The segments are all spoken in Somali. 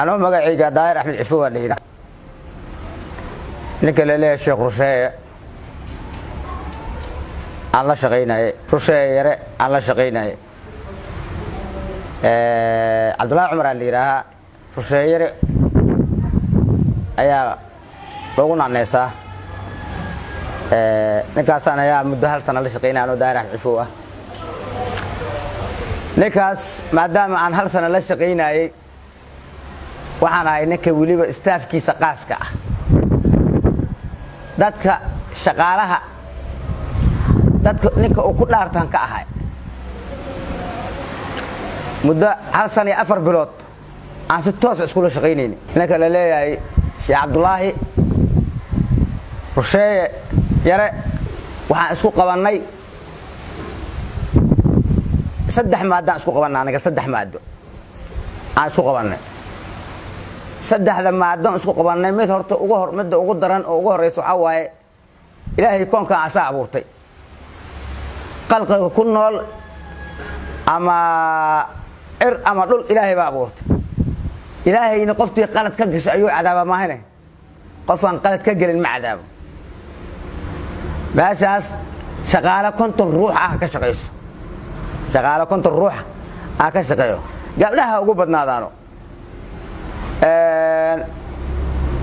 Anuu magacayga Daahir Axmed Cifo waa la yidhaha. Ninka la leeyahay Sheekh Rusheeye aan la shaqaynaye, Rusheeye Yare aan la shaqaynaye, Cabdullahi Cumar aa la yidhaahaa, Rusheeye Yare ayaa loogu naaneysaa. Ninkaasaan ayaa muddo hal sana la shaqaynaya, anoo Daahir Axmed Cifo ah. Ninkaas maadaama aan hal sana la shaqaynayey, waxaan ahay ninka weliba staff-kiisa qaaska ah, dadka shaqaalaha, dadka ninka uu ku dhaartaan ka ahay. Muddo hal sana iyo 4 bilood aan si toosa iskula shaqaynayni. Ninka la leeyahay Sheekh Cabdulaahi Rusheeye Yare waxaan isku qabannay saddex maadaan isku qabanay. Aniga saddex maado aan isku qabannay. Saddexda maadon isku qabannay, mid horta ugu hor, midda ugu daran oo ugu horreysa waxaa waaye, Ilaahay koonkan asaa abuurtay, qalqiga ku nool ama cir ama dhul Ilaahay baa abuurtay. Ilaahayna qoftii qalad ka gasho ayuu cadaaba maahane, qofaan qalad ka gelin ma cadaabo. Meeshaas shaqaale 50 ruux ah ka shaqayso, shaqaale 50 ruux ah ka shaqeeyo, gabdhaha ugu badnaadaano.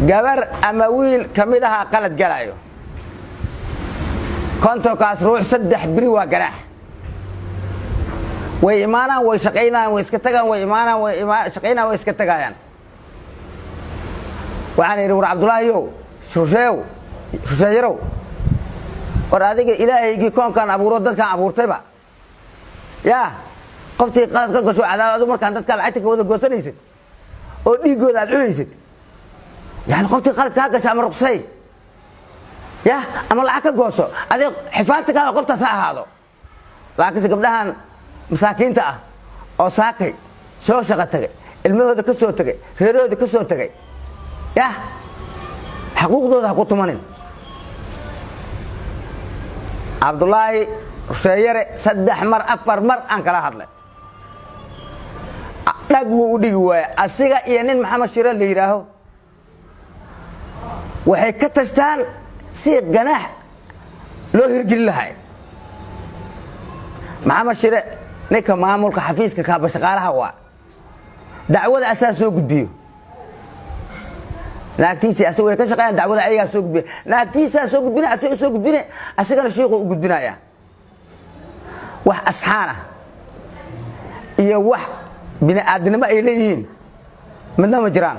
Gabar ama wiil ka mid ahaa qalad galayo, 50-kaas ruux 3 beri waa ganaax. Way imaanaan, way shaqaynayaan, way iska tagaan, way imaanaan, way shaqaynayaan, way iska tagayaan. Waxaan idhi, war Cabdulaahiyow, Rusheeyow, Rusheeyarow, war adiga Ilaahaygii koonkaan abuuro, dadkaan abuurtayba yaa qoftii qalad ka gasho cadaab, adu markaan dadkaa lacagta ka wada goosanaysid oo dhiiggooda aad cunaysid, yani qoftii qalad kaa gasha ama ruqsay ya ama lacag ka gooso, adig xifaanta kaada qoftaas ha ahaado. Laakiinse gabdhahan masaakiinta ah oo saakay soo shaqo tagay, ilmahooda ka soo tegay, reerahooda ka soo tegay, yah, xaquuqdooda ha ku tumanin. Cabdulaahi Rusheeyare saddex mar, afar mar aan kala hadlay, dhag wuu u dhigi waaya. Asiga iyo nin Maxamed Shire la yidhaaho waxay ka tashtaan si ganaax loo hirgelin lahay. Maxamed Shire ninka maamulka xafiiska kaaba shaqaalaha waa, dacwada asaa soo gudbiyo. Naagtiisii asaga way ka shaqeeyaan, dacwada ayagaa soo gudbiya. Naagtiisaa soo gudbina, asaga soo gudbine, asagana shiiquu u gudbinaya. Wax asxaan ah iyo wax bini aadnimo ay leeyihiin midna ma jiraan.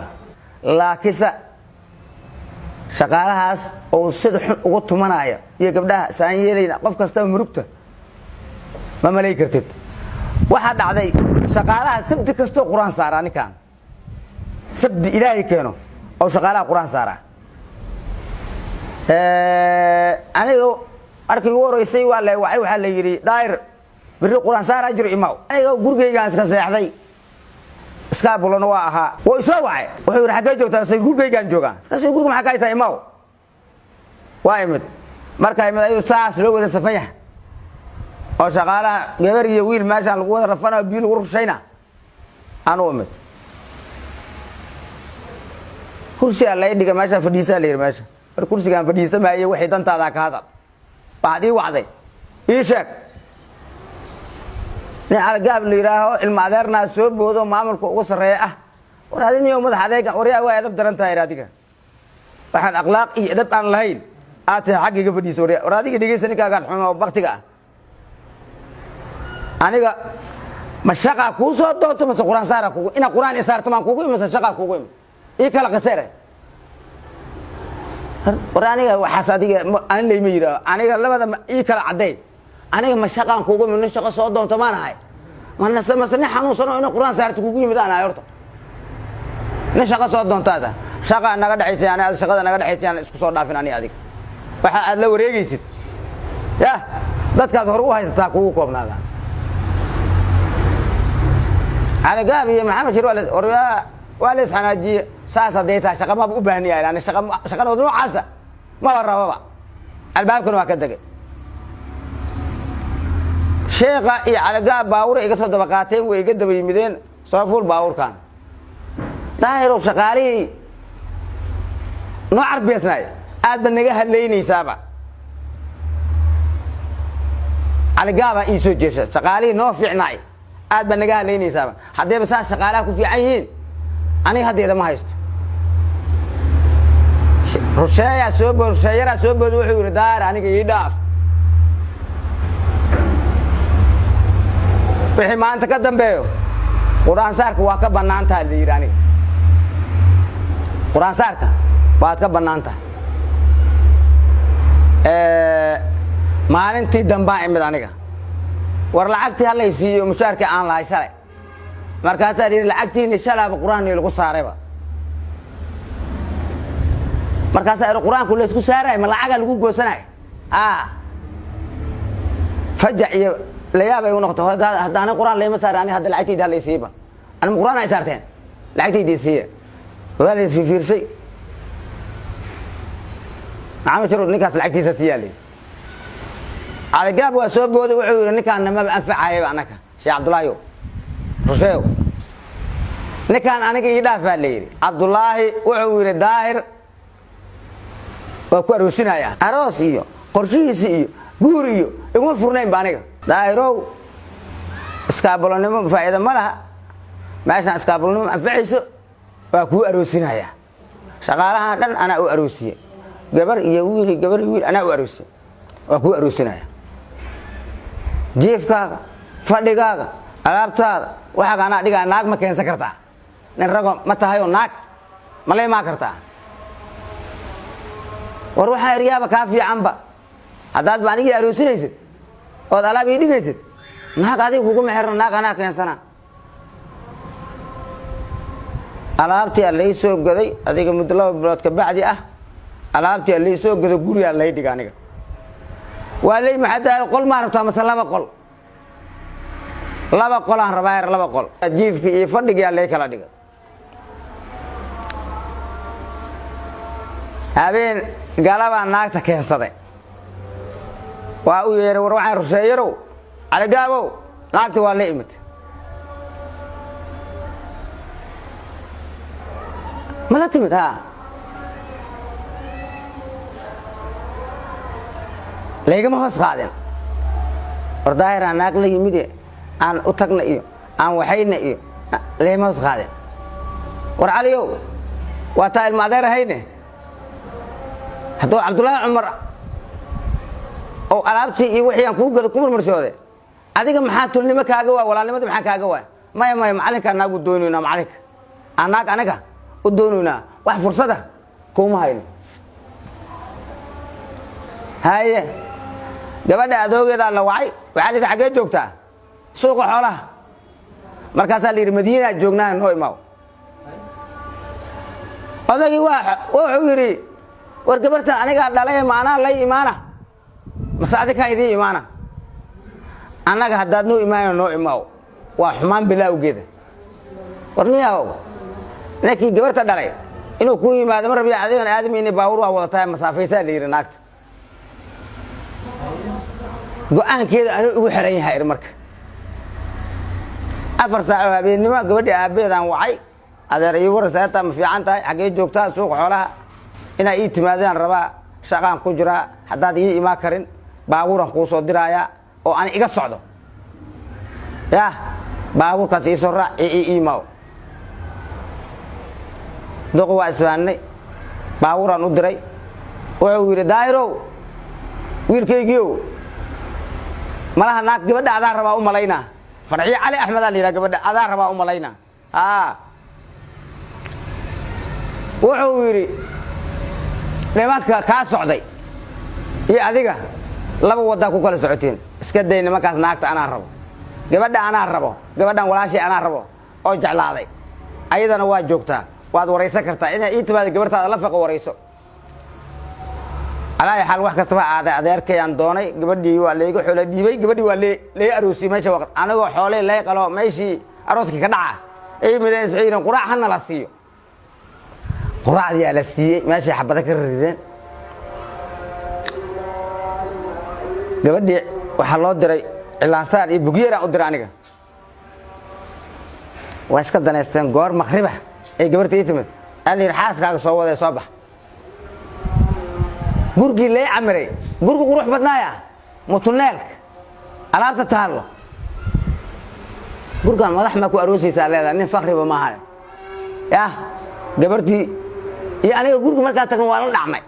Laakiinse shaqaalahaas oo sida xun ugu tumanaya iyo gabdhaha saan yeelayna, qof kastaba murugta ma malay kartid. Waxaa dhacday, shaqaalaha sabti kastoo Qur-aan saaraa ninkan, sabti Ilaahay keeno oo shaqaalaha Qur-aan saaraa. Aniga markii ugu horeysay waa la wacay, waxaa la yidhi, "Daahir, berri Qur-aan saaraa jiro, imaw." Aniga gurigaygaan iska seexday, iskaabulona waa ahaa. Wuu isoo wacay, wuxuu yidhi, "Xaggee joogtaa?" Say, "Gurigaygaan joogaa." Markaas, "Guriga maxaa ka haysaa? Imaw." Waa imid. Markaa imid ayuu saas loo wada safan yahay oo shaqaalaha gabar iyo wiil meeshaan lagu wada rafanayo, biyo lagu rushayna, aan u imid. Kursigaa lay dhiga, meeshaan fadhiisaa la yidhi. Meesha mar kursigaan fadhiisa maaye, waxay dantaadaa ka hadal, waxaad ii wacday ii sheeg. Nin Calgaab la yidhaaho, ilma adeernaa, soo boodo, maamulka ugu sarreeya ah. "War adiniyo madax adeega, waryaa, waa edab daran tahay adiga, waxaan akhlaaq iyo edab aan lahayn aad tahay, xagga iga fadhiiso. Waryaa, war adiga dhegeysa ninkaagaan xumo oo baktiga ah. Aniga ma shaqaa kuu soo doonto mase Qur-aan saara kugu inaa Qur-aan i saarto maan kugu imi mase shaqaa kugu imi? Ii kala qaseere. War aniga waxaas adiga ani layma yidhaaho. Aniga labada ii kala cadday. Aniga ma shaqaan kugu imi, nin shaqo soo doonto maan ahay, mase nin xanuunsanoo ina Qur-aan saarto kugu yimid aan ahay? Horta nin shaqo soo doontaada, shaqa naga dhexaysa, ani shaqada naga dhexaysa aan isku soo dhaafin. Ani adig waxa aad la wareegaysid yah, dadkaad hore u haysataa kugu koobnaada." Caligaab iyo Maxamed Shir waa la isxanaajiye. Saas hadday tahay, shaqa maba u baahniya ani, shaqa shaqanood noocaasa maba rababa. Albaabkana waa ka degay. Sheekha iyo Caligaab baawura iga soo daba qaateen, way iga daba yimideen. "Soo fuul baawurkan." Daahirow, shaqaalihii noo carbiyaysnaay aad baad naga hadlaynaysaaba. Caligaabaa ii soo jeesha, shaqaalihii noo fiicnaay aad baad naga hadlaynaysaaba. Haddayba saas shaqaalaha ku fiican yihiin, aniga haddeeda ma haysto. Rusheeyaa soo bood, rusheeyaraa soo bood, wuxuu yidhi, "Daahir, aniga ii dhaaf. Wixii maanta ka dambeeyo qur-aan saarka waa ka bannaan taha," la yidhi. "Aniga qur-aan saarka waad ka bannaan tahay." Maalintii dambaan imid aniga, war lacagtii halay siiyo, mushaarkii aan lahay shalay. Markaasaa la yidhi, "Lacagtiini shalaaba qur-aan lagu saarayba." Markaasaa idhi, "Qur-aanku laysku saarayo ma lacagaa lagu goosanayo?" Fajac iyo layaab ay u noqoto. Haddaana qur-aan layma saara, aniga hadda lacagtayda halay siiba. Anima qur-aan ay saarteen? Lacagtayda siiya. Waa la isfiirfiirsay. "Maxamed Sharuud, ninkaas lacagtiisa siiyaa," layidhi. Caligaab waa soo booday, wuxuu yidhi, "Ninkaan maba anfacayaba anaka." Sheekh Cabdullaahiyo rusheew, "Ninkaan aniga ii dhaafaa," la yidhi. Cabdullaahi wuxuu yidhi, "Daahir waa ku aroosinaya." Aroos iyo qorshihiisi iyo guur iyo iguma furnayn ba aniga. "Daahirow, iskaabulonimo faa'iido ma laha meeshaan, iskaabulonimo ma anfacayso. Waa kuu aroosinaya. Shaqaalahan dhan anaa u aroosiye, gabar iyo wiil, gabar iyo wiil anaa u aroosiye. Waa kuu aroosinaya. Jiifkaaga, fadhigaaga, alaabtaada, waxaaga anaa dhigaa. Naag ma keensan kartaa? Nin rago ma tahayoo naag ma la imaan kartaa?" War waxaa eryaaba kaa fiicanba, haddaad ba anigii aroosinaysid ood alaab ii dhigaysid, naag adiga kuguma xirno, naag anaa keensana. Alaabtii a lay soo goday adiga muddo 2 bilood ka bacdi ah. Alaabtii a lay soo goday, gurigaa lay dhiga. Aniga waa ley, maxaa daal, qol maa rabtaa mase laba qol? Laba qolaan rabaa er, laba qol, jiifkii iyo fadhigiyaa lay kala dhigay. Habeen galabaa naagta keensaday, waa u yeeray, "War waxaan rusheeyarow, Caligaabow, naagta waa la imid." "Ma la timid?" "Ha." Laygama hoos qaadin. War daahiraa naag la yimide, aan u tagna iyo aan waxayna iyo laygama hoos qaadin. War Caliyow, waa taa ilma adeer ahayne, hadduu Cabdullaahi Cumar oo alaabtii iyo wixii aan kuu gado ku murmurshoode, adiga maxaa tulnimo kaaga waa? Walaalnimada maxaa kaaga waa? Maya, maya, macallinkaa naag u doonaynaa, macalinka aan naag anaga u doonaynaa, wax fursada kuuma hayno. Haye, gabadha adoogeedaa la wacay. Waxaa la yidhi, "Xaggee joogtaa?" "Suuqa xoolaha." Markaasaa la yidhi, "Madiinaa joognaa, noo imaaw." Odagii waa wuxuu yidhi, "War gabarta anigaa dhalay, ma anaa lay imaana mase adikaa idiin imaana? Annaga haddaad noo imaana, noo imaaw. Waa xumaan bilaawgeeda. War niyahow, ninkii gabarta dhalay inuu kuu yimaado ma rabiya, adigan aadamayni, baawur waa wadataa, masaafaysaa," la yidhi. Naagta go-aankeeda anuu ugu xiran yahay ir. Marka 4 saac oo habeennimo gabadhii aabbeedaan wacay. "Adeer, ii war, seeta ma fiican tahay? Xaggee joogtaa?" "Suuqa xoolaha." "Inaa ii timaadaan rabaa, shaqaan ku jiraa. Haddaad ii imaan karin, baabuuran kuu soo diraayaa oo aan iga socdo. Yah, baabuurkaas ii soo raac ee ii iimaaw." Duqi waa isfaannay, baabuuraan u diray. Wuxuu yidhi, "Daahirow, wiilkaygiiow, malaha naag gabadha adaa rabaa u malaynaa. Farxiyo Cali Axmedaa la yidhaha gabadha, adaa rabaa u malaynaa." Haa, wuxuu yidhi, "Nimanka kaa socday iyo adiga laba waddaa ku kala socoteen. Iska day nimankaas, naagta anaa rabo, gabadha anaa rabo, gabadhan walaashay anaa rabo oo jeclaaday. Ayadana waa joogtaa, waad waraysan kartaa. Inay ii timaado gabartaada la faqo, warayso." Alaa xaal, wax kastaba aaday, adeerkayaan doonay. Gabadhii waa layga xoolo dhiibay, gabadhii waa lay aroosiyey meesha waqt anigoo xooley lay qalo. Meeshii arooskii ka dhaca ay mideen, waxay yidheen, "Quraac hana la siiyo." Quraacdiyaa la siiyey, meeshay xabada ka rideen. Gabadhii waxaa loo diray cilaansaar iyo bugyeeraan u diray aniga. Waa iska danaysteen. Goor maqriba Ee gabarta ii timid aa la yidhi, "Xaaskaaga soo wadee, soo bax." Gurgii lay camiray, gurgu qurux badnaaya, mutuneelka alaabta taallo, gurgaan madax maa ku aroosaysaa leedahay, nin fakriba maaha. Yah, gabartii iyo aniga gurga markaa tagna waa la dhacnay.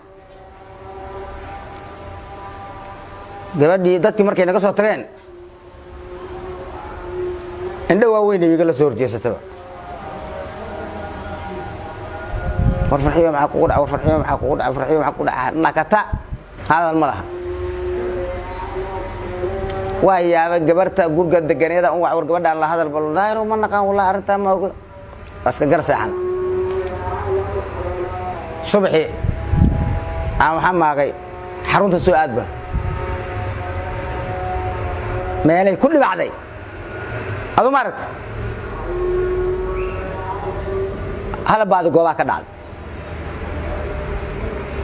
Gabadhii dadkii markay naga soo tageen, indho waaweyn iga la soo horjeesataba. "War Farxiyo, maxaa kugu dhaca? War Farxiyo, maxaa kugu dhaca? Farxiyo, maxaa kugu dhaca?" Nakata hadal ma laha. Waa yaaba gabarta gurga deganeeda un war gabadhaan la hadal bal. Daahiro, ma naqaan wallahi, arrintaa ma oga, waa iska gar seexan. Subaxii aan waxaa maagay xarunta soo aadba, meelay ku dhibacday adu ma aragta, hala baadi goobaa ka dhacday.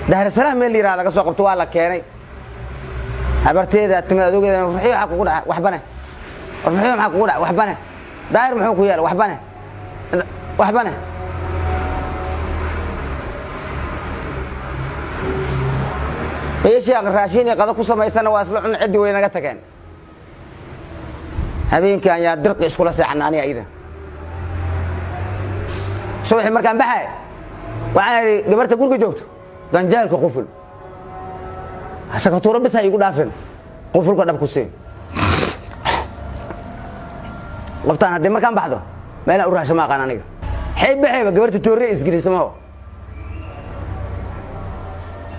Dahrasalaam meel la yiraha laga soo qabto, waa la keenay. Habarteeda timid, adogeeda. "Farxiyo, maxaa kugu dhaca?" "Waxbane." "War Farxiyo, maxaa kugu dhaca?" "Waxbane." "Daahir muxuu ku yeelay?" "Waxbane, waxbane." Meeshii raashin iyo qado ku samaysana waa isla cun. Ciddi way naga tageen. Habeenkii aan yaa dirqi iskula seexana aniga iyada. Subaxii markaan baxay waxaan idhi gabarta guriga joogto, "Ganjeelka quful, sakatuuro bis ha igu dhaafin, qufulka dhab ku sii. Qoftaan haddii markaan baxdo meelaan u raasho ma aqaan aniga." Xay baxayba gabarta toorre isgelisa maho,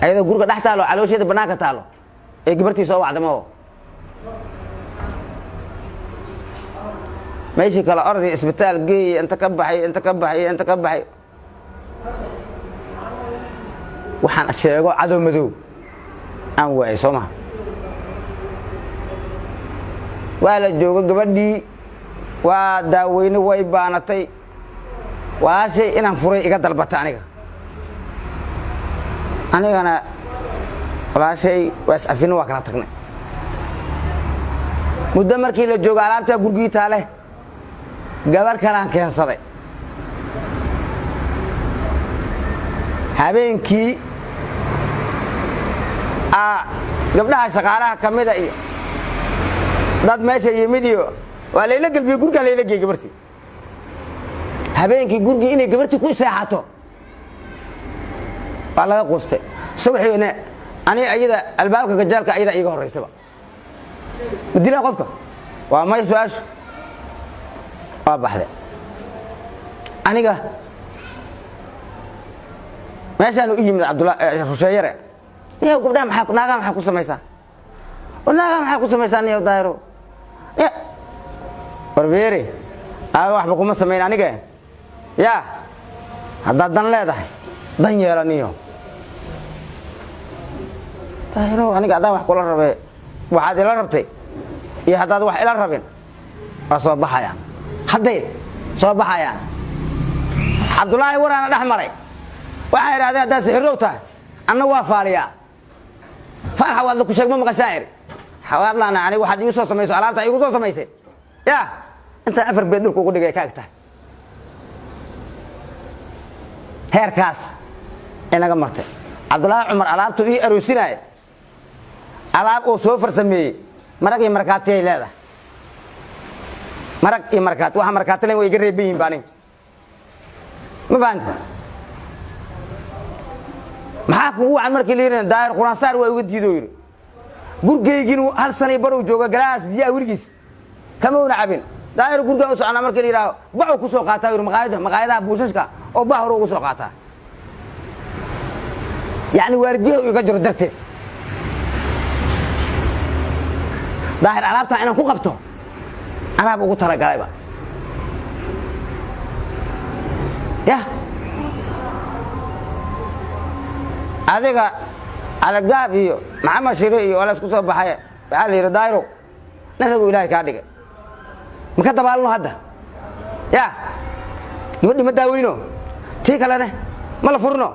ayadoo guriga dhex taalo, caloosheeda bannaanka taalo ee gabartii soo wacda maho. Meeshii kale orday, isbitaal geey, inta ka baxay, inta ka baxay, inta ka baxay. Waxaan sheego cadow madow aan waayay, soo maha? Waa la joogo, gabadhii waa daaweyne, way baanatay. Walaashay inaan furay iga dalbata aniga. Anigana walaashay waa is-afino, waa kala tagnay. Muddo markii la joogo, alaabtaa gurgii taale, gabar kalaan keensaday. Habeenkii gabdhaha shaqaalaha ka mida iyo dad meesha yimid iyo waa layla gelbiyey, gurgaan layla geeyey gabartii. Habeenkii gurgii inay gabartii ku seexato waa laga quustay. Subaxiina aniga ayada albaabka gajaalka ayada iiga horraysaba. Ma dilaa qofka? Waa may su-aashu. Waa baxday. Aniga meeshaan u yimid Cabdulla Rusheeyare. "Niyow, gabdhaha maxaa, naagaha maxaa ku samaysaa? Oo naagaha maxaa ku samaysaa, niyow Daahiro?" "Warbeere, aa waxba kuma samayn aniga. Yaa haddaad dan leedahay, dan yeela. Niyo Daahiro, aniga haddaan wax kula rabee, waxaad ila rabtay iyo haddaad wax ila rabin, waa soo baxayaan, hadday soo baxayaan." Cabdullaahi waraana dhex maray. Waxaa idhahdeen, "Haddaad sixirow tahay, anna waa faaliyaa. Faal xawaadla ku sheeg ma maqashaa?" Iri xawaadlaana aniga waxaad iigu soo samayso, alaabta iigu soo samaysay, yaa intaan 4 beed dhulka ugu dhigay ka eg tahay. Heerkaas inaga martay. Cabdullaahi Cumar alaabtu ii aroosinaya, alaab uu soo farsameeyey, marag iyo markaatiyay leedahay, marag iyo markaati. Waxa markaati len way iga reeban yihin ba aniga, ma fahamti? Maxaa kugu wacan markii la yidhi, Daahir quraansaar waa uga diido. Yidhi gurgeygiinu hal sanay barow jooga, galaas biyaha weligiis kama una cabin. Daahir gurgaan u soconaa markii la yidhaaho, bacu ku soo qaataa. Yidhi maqaayada, maqaayadaha buushashka oo bah hore ugu soo qaataa. Yacni waardiyaha iga jiro darteed, Daahir alaabtaa inaan ku qabto alaab ugu talagalayba. Yah, adiga Calagaab iyo Maxamed Shire iyo waa la isku soo baxay. Waxaa la yidhi, "Daahiro, nin ragu Ilaahay kaa dhigay, ma ka dabaalno hadda? Ya gabadhi ma daaweyno? Tii kalene ma la furno?"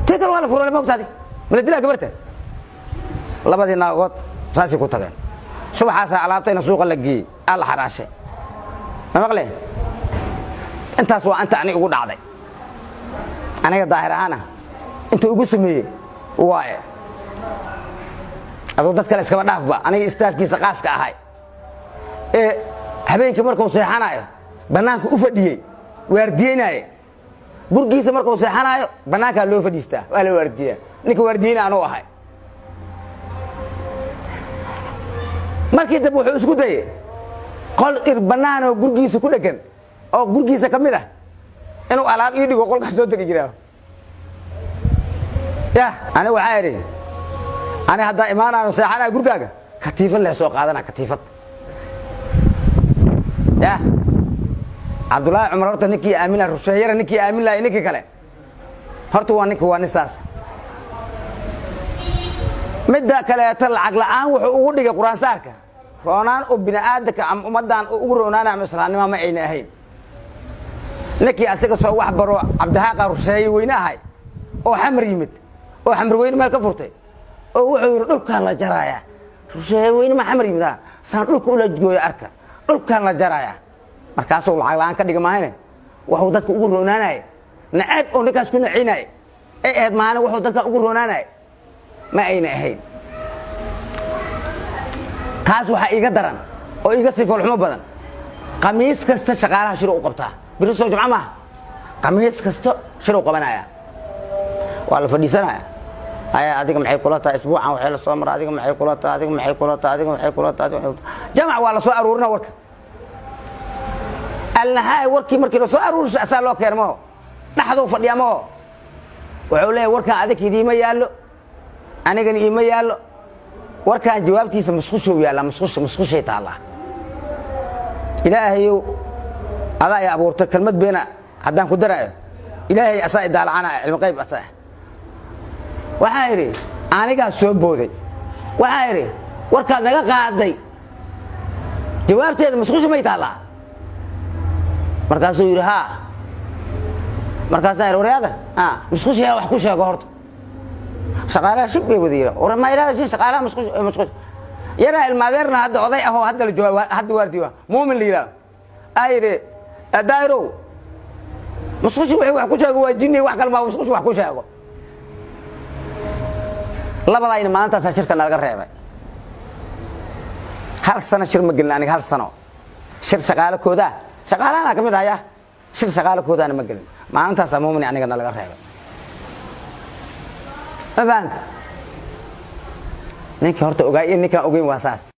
Tii kale waa la furno, ma ogtaadi? Ma la dilaa gabarta? Labadii naagood saasay ku tageen. Subaxaasaa alaabtayna suuqa la geeyey, aa la xaraashay. Ma maqle? Intaas waa inta ani ugu dhacday. Aniga Daahir ahaana intuu igu sameeyey waaye. Aduu dad kale iskaba dhaafba, aniga istaafkiisa qaaska ahay ee habeenkii markuu seexanaayo bannaanka u fadhiyey, waardiyeynaaye. Gurgiisa markuu seexanaayo bannaankaa loo fadhiistaa, waa la waardiyaa. Ninka waardiyeyna anuu ahay. Markii dambe wuxuu isku dayey qol ir bannaanoo gurgiisa ku dheggan oo gurgiisa ka mid ah inuu alaab ii dhigo, qolkaas soo degi jiraa. Yah, ani waxaa idhi, ani haddaa imaanayo seexanaya gurgaaga, katiifad leh soo qaadana, katiifad. Yah, Cabdullaahi Cumar horta ninkii aamin laha, Rusheeyara ninkii aamin lahay, ninkii kale horta waa ninka, waa nin saas. Midda kaleeto, lacag la'aan wuxuu ugu dhigay qur-aansaarka. Roonaan oo bini'aadanka ama ummaddan ugu roonaana ama islaamnima ma ayna ahayn. Ninkii asiga soo wax baro, Cabdihaaqa Rusheeye weyne ahay, oo Xamar yimid oo Xamar weyne meel ka furtay, oo wuxuu yidhi dhulkaan la jaraaya. Rusheeye weyne ma Xamar yimid, saan dhulka ula gooyo arka, dhulkaan la jaraaya. Markaasuu lacag la'aan ka dhiga maahane, wuxuu dadka ugu roonaanaya naceeb oo ninkaas ku nacinaya ay ahayd maahane, wuxuu dadka ugu roonaanaya ma ayna ahayn. Taas waxaa iiga daran oo iiga sii foolxumo badan, khamiis kasta shaqaalaha shir u qabtaa. Beri soo jumco maaha, khamiis kasta shir u qabanaya, waa la fadhiisanaya. Haya, adiga maxay kula tahay isbuucan waxay la soo mara? Adiga maxay kula tahay? Adiga maxay kula tahay? Adiga maxay kula tahay? Adiga maxay kula tahay? Jamac waa la soo aruurina warka alnahaay. Warkii markii la soo aruurisho asaa loo keena maho, dhaxduu fadhiya maho. Wuxuu leeyahay, warkaan adig idiima yaallo, anigana iima yaallo. Warkaan jawaabtiisa musqushuu yaallaa, musqusha, musqushay taallaa. Ilaahayow, adaa i abuurtay, kelmad beena haddaan ku daraayo, Ilaahay asaa i daalacanaya, cilmi qayb asaa. Waxaa idhi, anigaa soo booday, waxaa idhi, warkaad naga qaaday jawaabteeda musqusha may taallaa? Markaasuu yidhi haa. Markaasaan idhi, waryaada musqusha yaa wax ku sheego horta? Shaqaalaha shib bay wada yidhi. War ma ilaahda shaqaalaha musqusha, musqusha yaraa ilmaadeerna hadda oday ahoo hadda la jooga, hadda waardiyo, Muumin la yidhaah, aa yidhi, Daahirow, musqusha wixii wax ku sheego waa jinni, wax kale maa musqusha wax ku sheego. Labadaayna maalintaasaa shirka nalaga reebay. Hal sano shir ma gelin aniga, hal sano shir shaqaalo koodaa, shaqaalahana ka mid ahaya, shir shaqaalo koodaana ma gelin. Maalintaasaa Muumin aniga nalaga reebay. Ma fahanta? Ninka horta ogaa iyo ninkaan ogeyn waa saas.